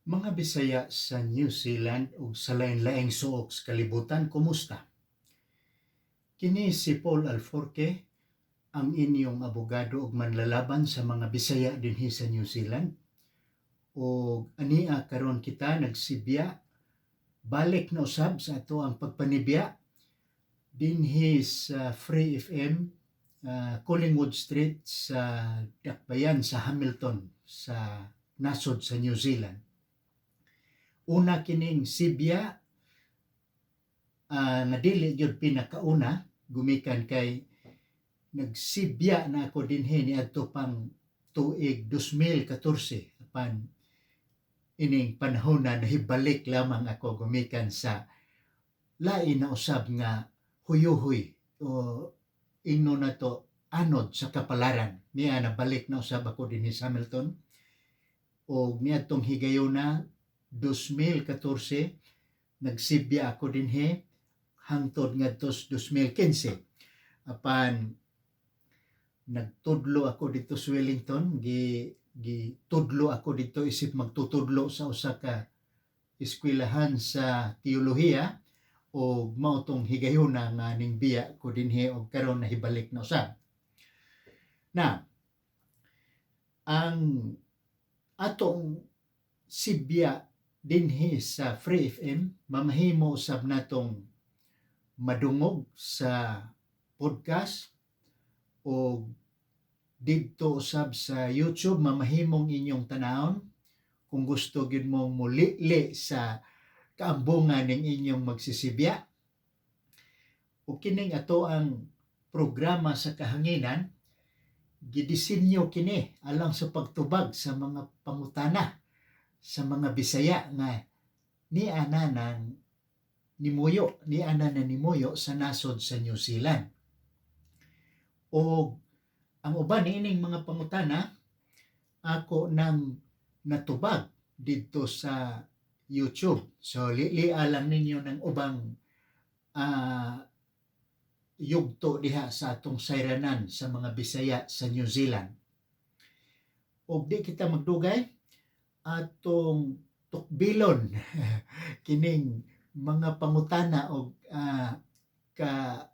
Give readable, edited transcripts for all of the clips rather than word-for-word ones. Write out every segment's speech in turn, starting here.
Mga Bisaya sa New Zealand ug sa lain-laing suok sa kalibutan, kumusta? Kini si Paul Alforque, ang inyong abogado ug manlalaban sa mga Bisaya dinhi sa New Zealand. Og ania karon kita nagsibya, balik na usab sa ato ang pagpanibya dinhi sa Free FM, Collingwood Street sa Dakbayan sa Hamilton sa nasod sa New Zealand. Una kining sibya nga dili gyud pinakauna gumikan kay nagsibya na ako dinhi niadto pang tuig 2014, apan ining panahon na nahibalik lamang ako gumikan sa lain na usab nga huyuhoy o ingno nato anod sa kapalaran niya. Nabalik na usab ako dinhi sa Hamilton og niadtong higayona 2014 nagsibya ako dinhi hangtod ngadto 2015, apan nagtudlo ako dito sa Wellington. Gi gitudlo ako dito isip magtutudlo sa usa ka eskwelahan sa teolohiya og mao tong higayuna nga ning biya ko dinhi og karon nahibalik na usab. Na ang atong sibya dinhi sa Free FM mamahimo usab natong madungog sa podcast o didto usab sa YouTube, mamahimong inyong tanawon kung gusto gyud mong mulili sa kaambungan ning inyong magsisibya. Ug kining ato ang programa sa kahanginan, gidisenyo kini alang sa pagtubag sa mga pangutana sa mga Bisaya nga ni ana nang nimuyo, ni ana na nimuyo sa nasod sa New Zealand. O ang uban niining mga pangutana ako nang natubag didto sa YouTube. So lilia lang ninyo ng ubang yugto diha sa atong sayranan sa mga Bisaya sa New Zealand. Og di kita magdugay, atong tukbilon kining mga pangutana og ka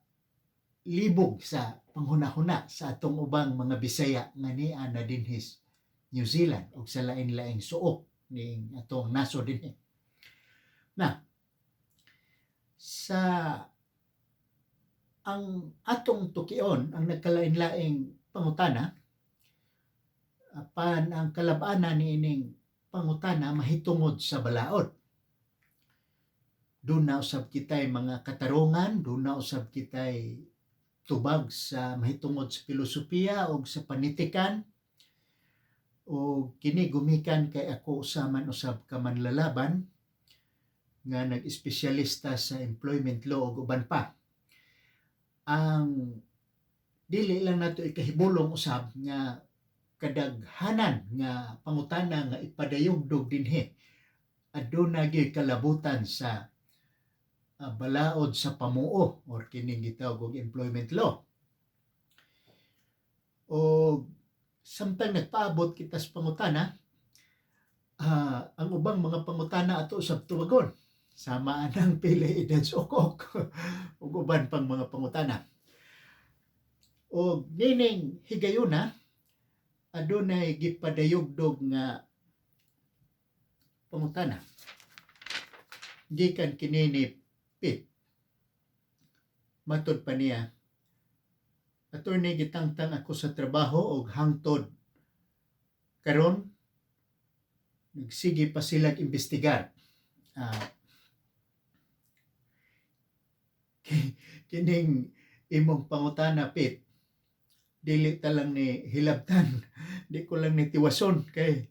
libog sa panghuna-huna sa atong ubang mga Bisaya nga nia na dinhi sa New Zealand ug sa lain-laing suok ning atong nasod dinhi. Na sa ang atong tukion ang nagkalain-laing pangutana, apan ang kalabanan niining pangutana mahitungod sa balaod. Duna usab kitay mga katarungan, duna usab kitay tubag sa mahitungod sa filosofiya o sa panitikan, o kini gumikan kay ako usa man usab ka manlalaban nga nag-espesyalista sa employment law ug uban pa. Ang dili lang nato ikahibulong usab nga kadaghanan nga pangutana nga ipadayugdog dinhi aduna gyud kalabutan sa balaod sa pamuo or kining gitawag og employment law. O samtang nagpaabot kita sa pangutana, ang ubang mga pangutana ato usab tuwagon sama anang pili edad okok ug uban pang mga pangutana. Og nining higayuna adunay gipadayugdog nga pangutana gikan kini ni Pete. Matod pa niya, "Attorney, gitangtang ako sa trabaho og hangtod karon nagsige pa sila imbestigar." Kining imong pangutana, Pete, dili ta lang ni hilabtan, di ko lang ni tiwason kay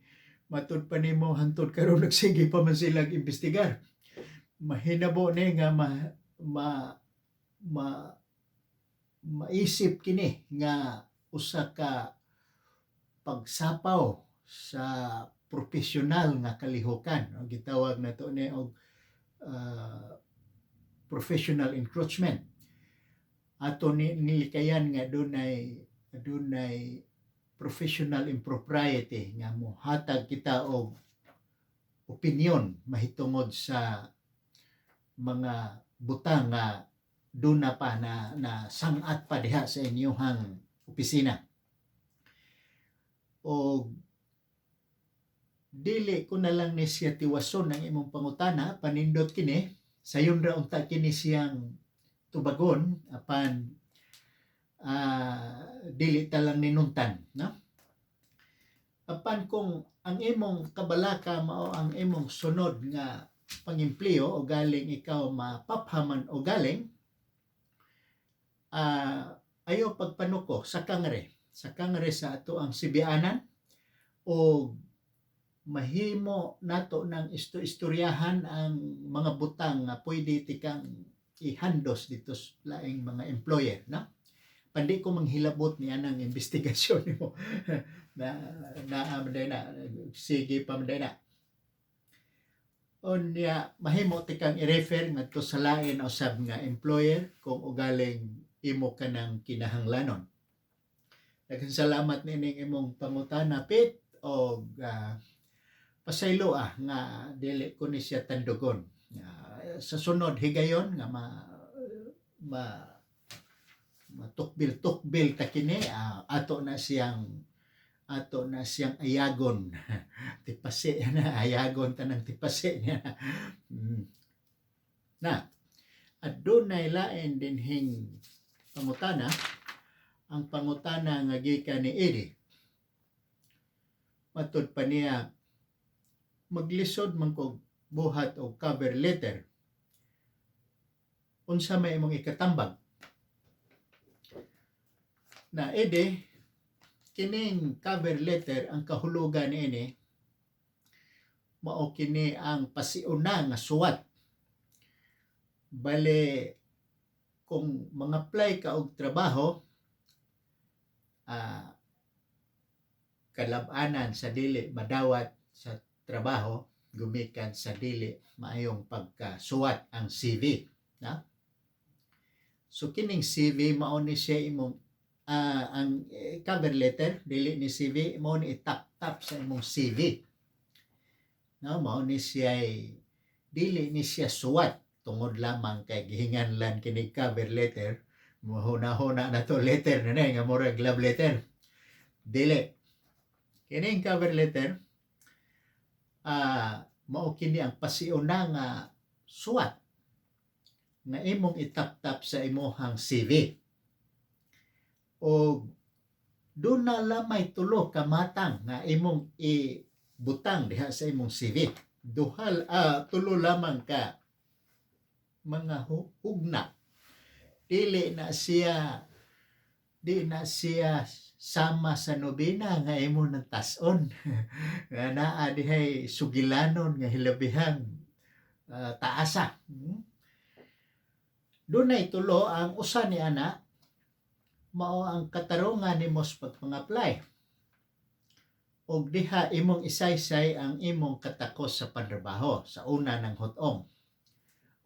matud pa nimo hantod karon nagsige pa man sila imbestigar. Mahinabo ni nga ma, ma, ma maisip kini nga usa ka pagsapaw sa profesional nga kalihukan. Ang gitawag nato ni og professional encroachment. Ato ni nilikayan nga dunay professional impropriety nga mohatag kita og opinyon mahitungod sa mga butang nga duna pa na na sangat pa diha sa inyuhang opisina. O dili ko na lang ni siya tiwason ang imong pangutana, panindot kini, sayon ra unta kini siyang tubagon apan dili ta lang ninuntan, no? Apan kung ang imong kabalaka mao ang imong sunod nga pangimpleo o galing ikaw mapaphaman o galing ayo pagpanuko sa kangre sa ato ang sibianan o mahimo nato ng istoryahan ang mga butang nga pwede tikang ihandos dito sa laing mga employer, no? Pandi ko manghilabot ni anang investigasyon nimo na na na sige pa man na. Unya mahimo tikang i-refer ngadto sa lain usab nga employer kung ugaling imo kanang kinahanglanon. Daghang salamat nining imong pangutana, Pit, og pasaylo nga dili ko ni siya tandugon. Sa sunod higayon nga ma ma matukbil-tukbil ta kini, ato na siyang ayagon tipasi na, ayagon tanang tipasi niya na. At dunay lain dinhing pangutana, ang pangutana nga gikan ni Eddie. Matud pa niya, maglisod man kog buhat og cover letter, unsa may imong ikatambag? Na Eddie, kining cover letter, ang kahulugan niini mao kini ang pasiuna nga suwat. Bale kung mga-apply ka og trabaho, kalab-anan sa dili madawat sa trabaho gumikan sa dili maayong pagkasuwat ang CV, na? So kining CV mao ni siya imong ang cover letter, dili ni CV, mao ni itap-tap sa imong CV, no? Mao ni siya, dili ni siya suwat tungod lamang kay gihinganlan kini cover letter, mohuna-huna na to letter na nga murag love letter. Dili. Kining cover letter mao kini ang pasiuna nga suwat nga imong itap-tap sa imuhang CV. O duna lamay tulo ka matang nga imong ibutang diha sa imong CV. Duhal tulo lamang ka mga hugna. Dili na siya, di na siya sama sa nobena nga imo nang tas-on nga naa dihay sugilanon nga hilabihang taasa. Dunay tulo. Ang usa ni ana mao ang katarungan nimo sa pagpang-apply ug diha imong isaysay ang imong katakos sa pantrabaho sa una ng hutong.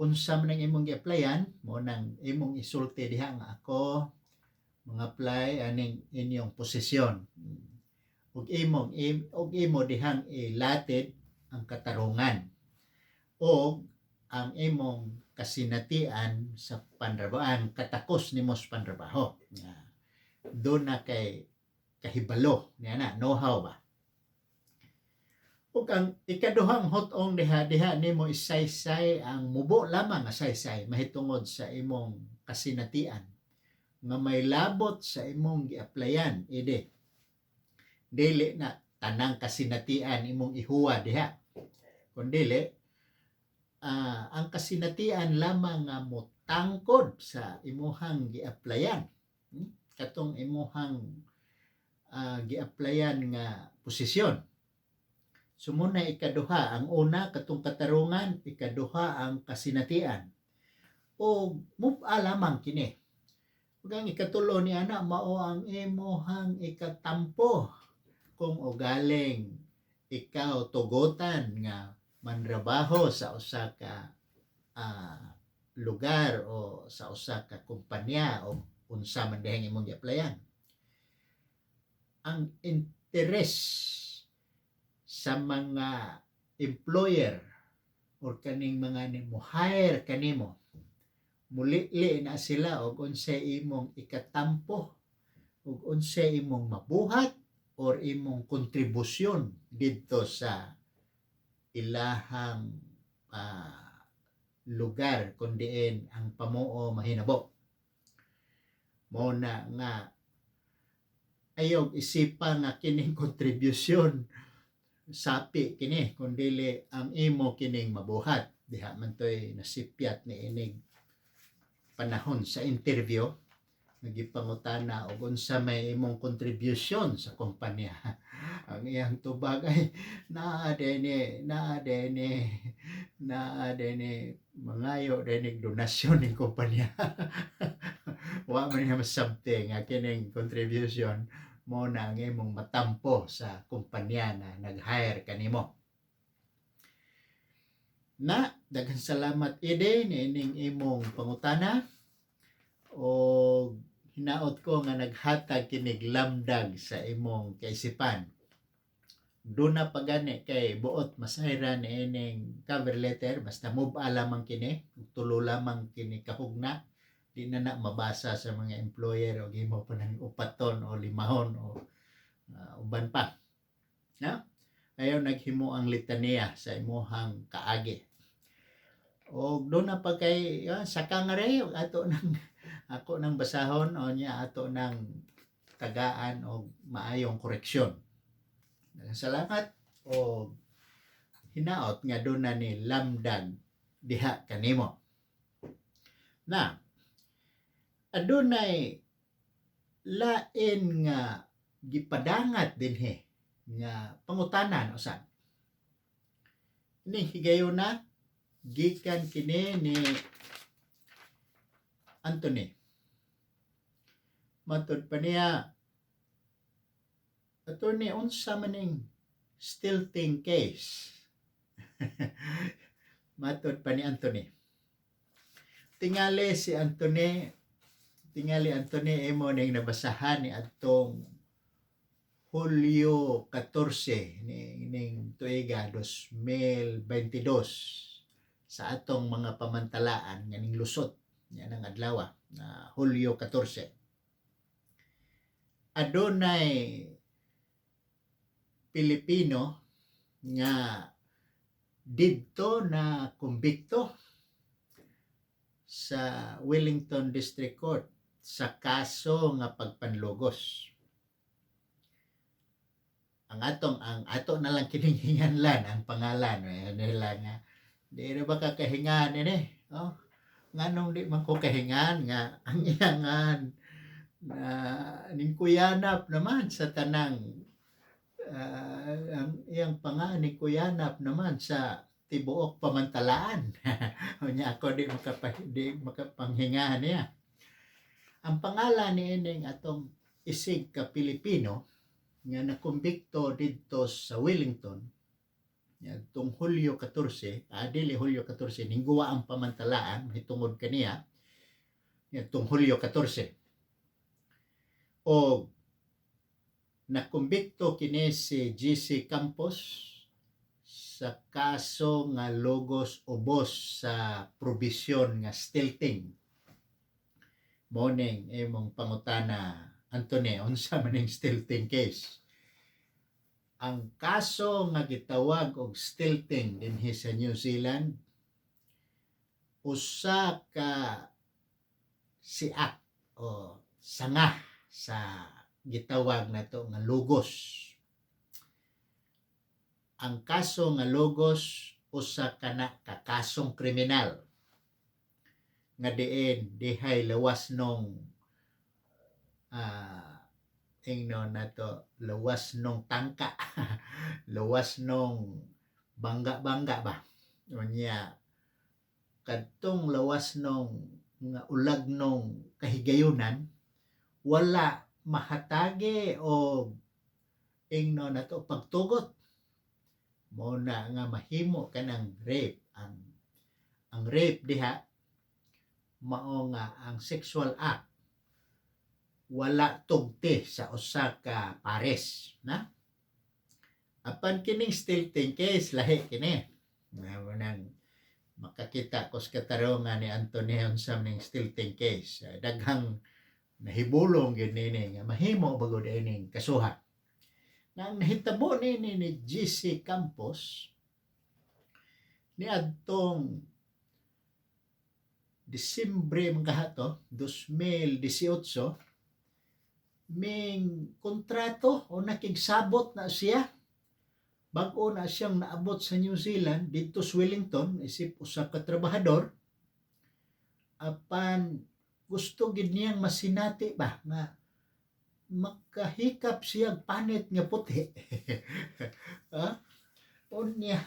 Unsa man ang imong gi-applyan, mo nang imong isulti diha nga ako mga apply aning inyong posisyon ug imong ug imo dihang ilatid ang katarungan ug ang imong kasinatian sa pantrabaho, ang katakos nimo sa pantrabaho nga duna kay kahibalo niya na, know-how ba. Ug ang ikaduhang hutong diha, diha nimo isaysay ang mubo lamang nga saysay mahitungod sa imong kasinatian nga may labot sa imong gi-applyan. Ide, dili na tanang kasinatian imong ihuwa diha, kun dili ang kasinatian lamang nga motangkod sa imuhang gi-applyan, Katong imuhang gi-applyan nga posisyon. So muna ikaduha, ang una katong katarungan, ikaduha ang kasinatian. O mupa lamang kini. Ug ang ikatulo ni ana mao ang imuhang ikatampo kung ugaling ikaw tugotan nga manrabaho sa usa ka lugar o sa usa ka kumpanya o unsa man dihang imong gi-applyan. Ang interes sa mga employer or kaning mga ni mo hire kanimo, mulili na sila og unsay imong ikatampo ug unsay imong mabuhat or imong kontribusyon didto sa ilahang lugar kung diin ang pamuo mahinabo. Mao na nga ayaw isipa nga kining kontribusyon sapi kini, kung dili ang imo kining mabuhat. Diha man to'y nasipyat ni inig panahon sa interview, nagipangutana og unsa may imong contribution sa kumpanya. Ang iyang tubag ay naa dini, naa dini, naa dini, mangayo dini donasyon ning kumpanya. Wa man niya masabti nga kining contribution mo na ang imong matampo sa kumpanya na nag-hire kanimo. Na daghang salamat, Ide, niining imong pangutana o hinaot ko nga naghatag kinig lamdag sa imong kaisipan. Duna pa gani kay buot masayran niining cover letter, basta move lamang kini, tulo lamang kini kahugna, di na na mabasa sa mga employer o imo pa nang upaton o limahon o uban pa. Na? Ayaw naghimo ang litaniya sa imuhang kaagi. O duna pa kay saka nga re ato nang ako nang basahon o niya ato nang tagaan og maayong koreksyon. Salamat o hinaot nga duna ni lamdag diha kanimo. Na adunay lain nga gipadangat dinhi nga pangutanan usab. Ni higayuna gikan kini ni Anthony. Matod pa niya, "Attorney, unsa maning stilting case?" Matod pa ni Anthony. Tingali si Anthony, tingali Anthony, imo ning nabasahan ni adtong Hulyo 14 ni ning tuiga 2022 sa atong mga pamantalaan nga ning lusot niya ng adlaw na Hulyo 14. Adunay Pilipino nga didto na kumbikto sa Wellington District Court sa kaso nga pagpanlugos. Ang ato na lang kining hinganlan ang pangalan eh, nila nga di ra ba ka kahingan ini? Oh, nganong di man ko kahingan nga ang iyangan na ning kuyanap naman sa tanang ang iyang pangan ning kuyanap naman sa tibuok pamantalaan? Unya ako di makapanghinga niya. Ang pangalan ni ining atong isig ka Pilipino nga nakumbikto didto sa Wellington tong Hulyo 14, dili Hulyo 14, ning guwa ang pamantalaan mahitungod kaniya tong Hulyo 14. O nakumbikto kini si GC Campos sa kaso nga logos ubos sa probisyon nga stilting. Morning imong pangutana, Anthony, unsa man ning stilting case? Ang kaso nga gitawag og stilting dinhi sa New Zealand, usa ka siak o sanga sa gitawag nato nga logos. Ang kaso nga logos, usa kana ka kasong kriminal nga diin dihay lawas nung ingno nato, lawas nung tangka, lawas nung bangga-bangga ba, unya kadtong lawas nung nga ulag nung kahigayunan, wala mahatagi o ingno nato pagtugot mo na nga mahimo kanang rape. Ang rape diha mao nga ang sexual act wala tugti sa usa ka pares na. Apan kining stealthing case, lahi kini. Nga nang makakita ko sa katarungan ni Anthony unsa ning stealthing case. Daghang nahibulong gyud nini nga mahimo bagod ining kasuha. Nang nahitabo nini ni GC Campos niadtong Disyembre man kahato 2018, ming kontrato o nakigsabot na siya. Bag-o na siyang naabot sa New Zealand didto sa Wellington isip usa ka trabahador, apan gusto gid niyang masinati ba nga makahikap siya panit nga puti, ha? Unya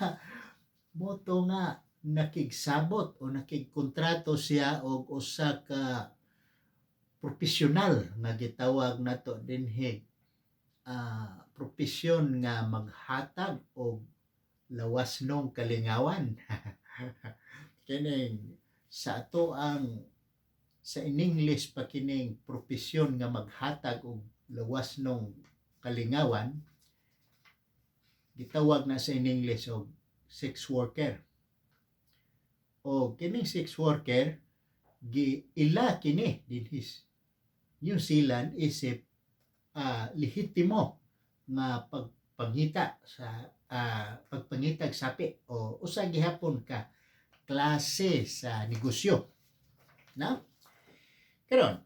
moto nga nakigsabot o nakigkontrato siya og usa ka profesional nga gitawag nato dinhi propesyon nga maghatag og lawasnong kalingawan. Kining sa ato ang sa in English pa kining propesyon nga maghatag og lawasnong kalingawan, gitawag na sa in English og sex worker. O kining sex worker, giila kini dinhi New Zealand isip lehitimo nga pagpangita sa pagpangitag sapi o usa gihapon ka klase sa negosyo na. Karon,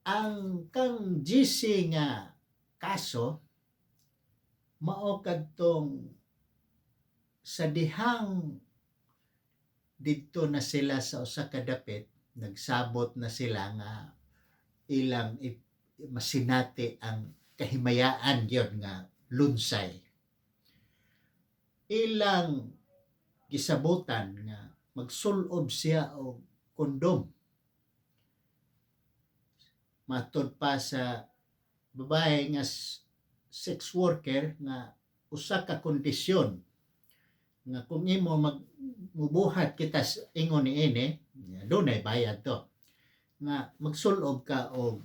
ang kang GC nga kaso mao kadtong sa dihang didto na sila sa usa ka dapit, nagsabot na sila nga ilang masinati ang kahimayaan gyud nga lunsay. Ilang gisabutan nga magsulob siya og kondom. Matod pa sa babae nga sex worker nga usa ka kondisyon nga kung imo mag mubuhat kita ingon niini, dunay bayad to, nga magsulob ka og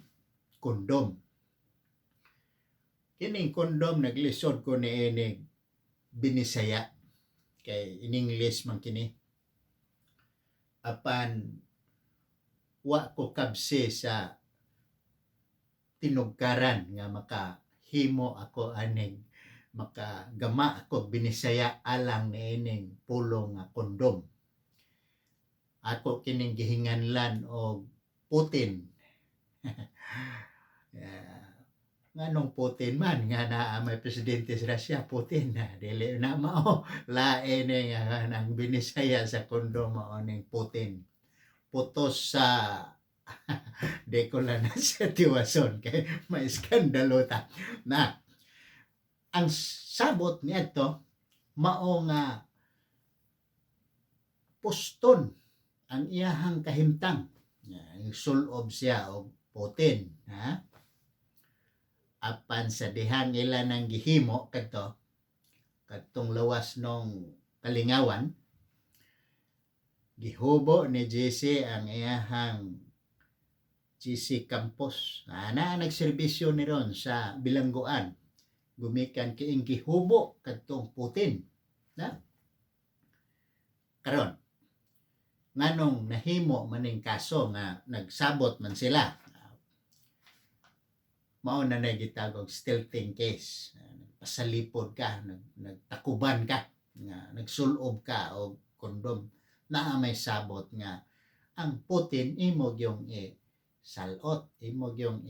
kondom. Kining kondom, naglisod ko niini binisaya kay in English man kini, apan wa ko kabse sa tinugkaran nga makahimo ako aning makagama ako binisaya alang niining pulong nga kondom. Ako kining gihinganlan og Putin. Yeah. Nganong Putin man? Nga naa may presidente sa Russia, Putin na dili na mao. Lain ni nga nang binisaya sa kondom, mao ning Putin. Putos sa di ko lang na sa tiwason kay may iskandalo ta. Na ang sabot niadto mao nga puston ang iyahang kahimtang. Sulob siya og Putin, ha? Apan sa dihang ila nang gihimo kadto kadtong lawas nung kalingawan, gihubo ni JC ang iyahang GC Campos na nagserbisyo ni ron sa bilangguan gumikan kiing gihubo kadtong Putin na. Karon, nganong nahimo maning kaso nga nagsabot man sila? Mao na na gitawag stealthing case. Nagpasalipod ka, nagtakuban ka nga nagsulob ka og kondom. Naa may sabot nga ang Putin imo gyung i salot, imo gyung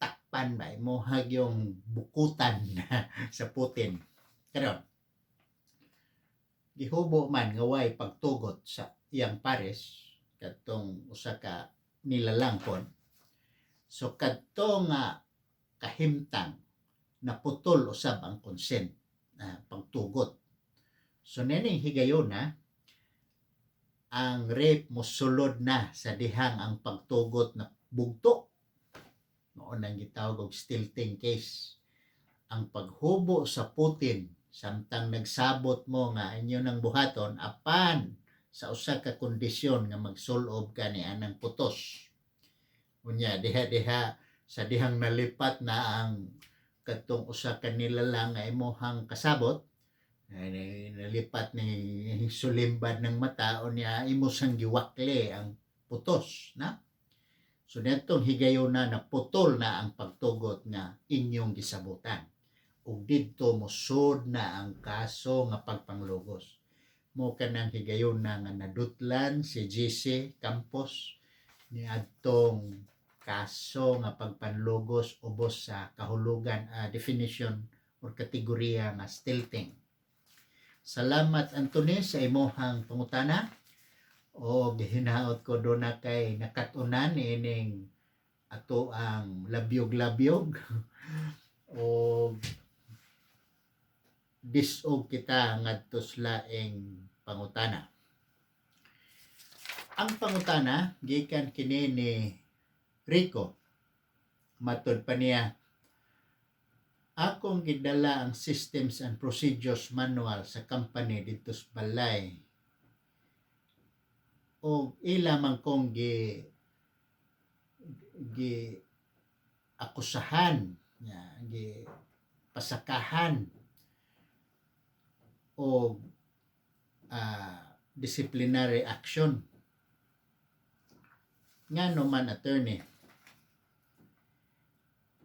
takpan ba, imo yung bukutan sa Putin. Karon, gihubo man nga way pagtugot sa iyang pares kadtong usa ka nilalang pod. So kadto nga kahimtang, naputol usab ang consent na pagtugot. So nining higayona, ang rape mosulod na sa dihang ang pagtugot na bugto. Mao nang gitawag og stealthing case. Ang paghubo sa Putin samtang nagsabot mo nga inyo nang buhaton, apan sa usa ka kondisyon nga magsulob ka ni anang putos. Unya diha diha Sa dihang nalipat na ang katong usa ka nilalang nga imuhang kasabot ay nalipat ni sulimbad ng mata o niya imo sang giwakli ang putos na. So netong higayona, naputol na ang pagtugot nga inyong gisabutan ug didto mosud na ang kaso nga pagpanglugos mo. Kanang higayona nga nadutlan si GC Campos ni adtong kaso nga pagpanlugos ubos sa kahulugan, definition or kategorya nga stealthing. Salamat, Anthony, sa imuhang pangutana o gihinaot ko duna kay nakatunan ining ato ang labyog-labyog o disog kita ngadto sa laing pangutana. Ang pangutana gikan kini ni Rico. Matod pa niya, akong gidala ang systems and procedures manual sa company dito sa balay o ila man kong gi gi akusahan nga gi pasakahan o disciplinary action. Ngano man, attorney,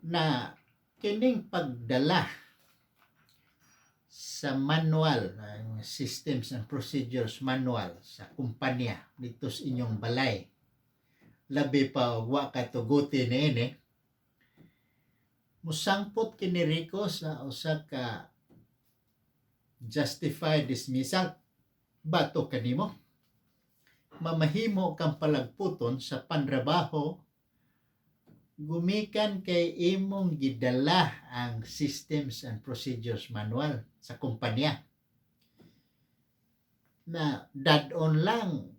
na kining pagdala sa manual, systems and procedures manual sa kumpanya dito sa inyong balay, labi pa og wa ka tuguti niini, musangpot kini, Rico, sa usa ka justified dismissal batok kanimo? Mamahimo kang palagputon sa panrabaho gumikan kay imong gidala ang systems and procedures manual sa kumpanya na dad-on lang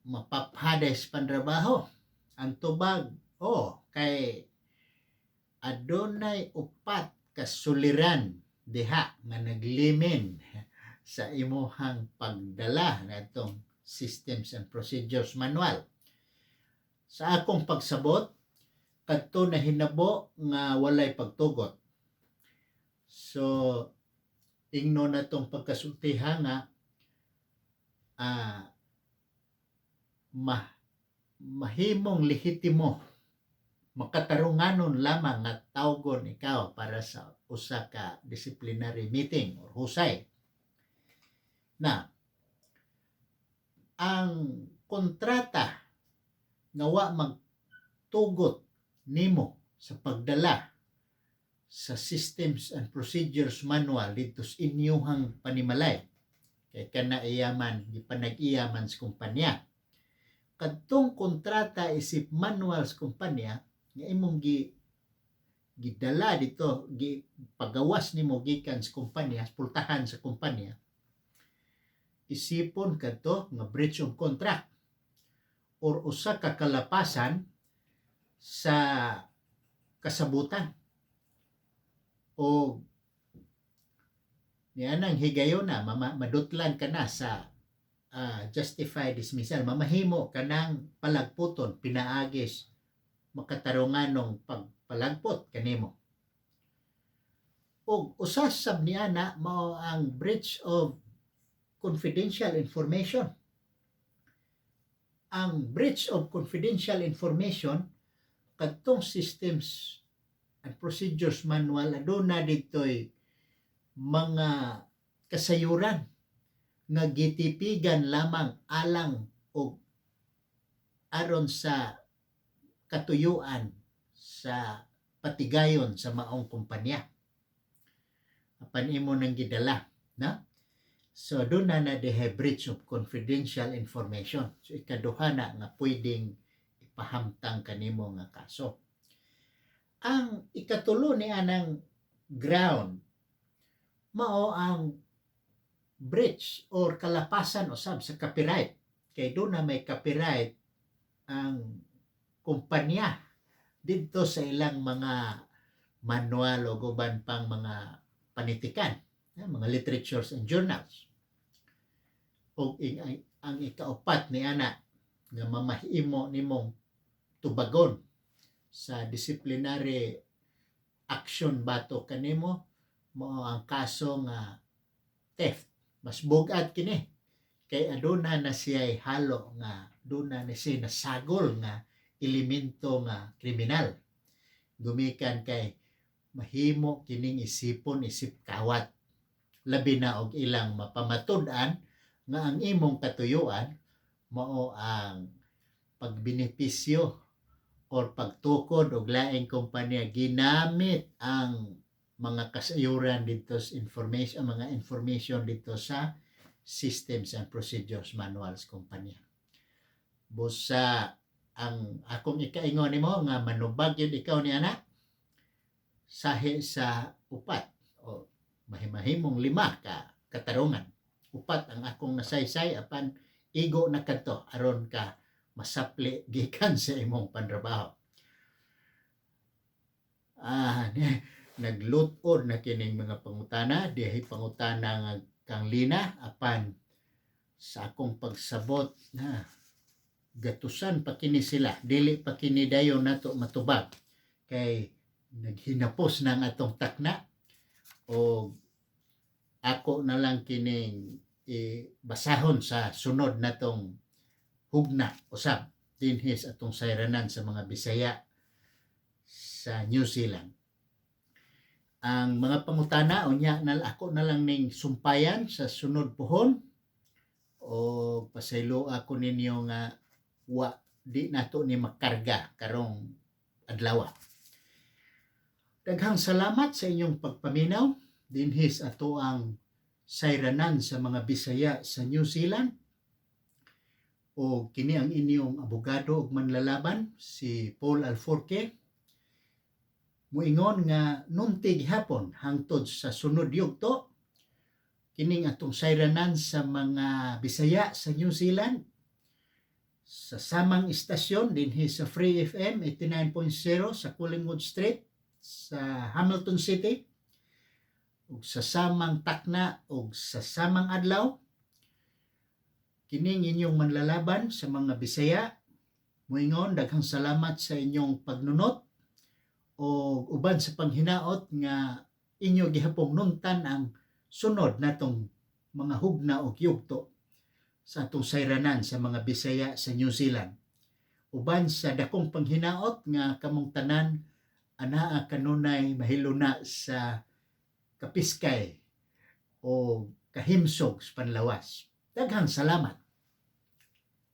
mapaphaday sa panrabaho? Ang tubag, oh, kay adunay upat ka suliran diha nga naglimin sa imuhang pagdala natong systems and procedures manual. Sa akong pagsabot, kadto na hinabo nga walay pagtugot. So ingno na tong pagkasultiha nga mahimong lehitimo, makatarunganon lamang nga tawgon ikaw para sa usa ka disciplinary meeting or husay na ang kontrata nga wa magtugot nimo sa pagdala sa systems and procedures manual dito sa inyuhang panimalay kay kana iyaman gipanag-iyaman sa kumpanya. Kadtong kontrata isip manual sa kumpanya nga imong gidala dito, gi pagawas nimo gikan sa kumpanya, pultahan sa kumpanya, isipon kadto nga breach of contract or usa ka kalapasan sa kasabutan. O niya nang higayona, madutlan ka na sa justified dismissal, mamahimo ka ng palagputon pinaagis makatarunganong pagpalagpot kanimo. Og usa sab niana mao ang breach of confidential information. Ang breach of confidential information, kadtong systems and procedures manual aduna dito'y mga kasayuran nga gitipigan lamang alang og aron sa katuyuan sa patigayon sa maong kumpanya, apan imo nang gidala na. So doon na na diha breach of confidential information. So ikaduha na nga pwedeng ipahamtang kanimo nga kaso. Ang ikatulo ni anang ground mao ang breach or kalapasan usab sa copyright kay doon na may copyright ang kumpanya didto sa ilang mga manual o uban pang mga panitikan, mga literatures and journals. O ang ikaupat ni ana nga mamahimo nimong tubagon Sa disciplinary action batok kanimo mao ang kaso nga theft. Mas bug-at kini kay aduna na siya halo nga duna na siya nasagol nga elemento nga kriminal, gumikan kay mahimo kining isipon isip kawat, labi na og ilang mapamatud-an nga ang imong katuyuan mao ang pagbenepisyo or pagtukod og laing kompanya ginamit ang mga kasayuran dito sa information, ang mga information dito sa systems and procedures manuals kompanya. Busa ang akong ikaingon nimo nga manubag yun ikaw ni ana sahi sa upat o mahimahimong lima ka katarungan. Upat ang akong nasaysay, apan igo na kadto aron ka masapli gikan sa imong panrabaho. Ah, naglut-od na kining mga pangutana, dihay pangutana nga kang Lina, apan sa akong pagsabot na gatusan pa kini sila, dili pa kini dayon nato matubag kay naghinapos na ang atong takna o ako na lang kining basahon sa sunod natong hugna usab dinhi sa atong sayranan sa mga Bisaya sa New Zealand. Ang mga pangutana unya na ako na lang ning sumpayan sa sunod puhon o pasaylo ako ninyo nga wa di nato ni makarga karong adlaw. Daghang salamat sa inyong pagpaminaw dinhi sa ato ang sayranan sa mga Bisaya sa New Zealand, o kini ang inyong abogado ug manlalaban, si Paul Alforque, muingon nga nunti gihapon hangtod sa sunod yugto. Kining atong sayranan sa mga Bisaya sa New Zealand sa samang istasyon dinhi sa Free FM 89.0 sa Collingwood Street sa Hamilton City, ug sa samang takna ug sa samang adlaw. Kining inyong manlalaban sa mga Bisaya muingon daghang salamat sa inyong pagnunot o uban sa panghinaot nga inyo gihapong nuntan ang sunod natong mga hugna og yugto sa atong sayranan sa mga Bisaya sa New Zealand, uban sa dakong panghinaot nga kamong tanan anaa kanunay mahiluna sa kapiskay o kahimsog sa panlawas. Daghang salamat.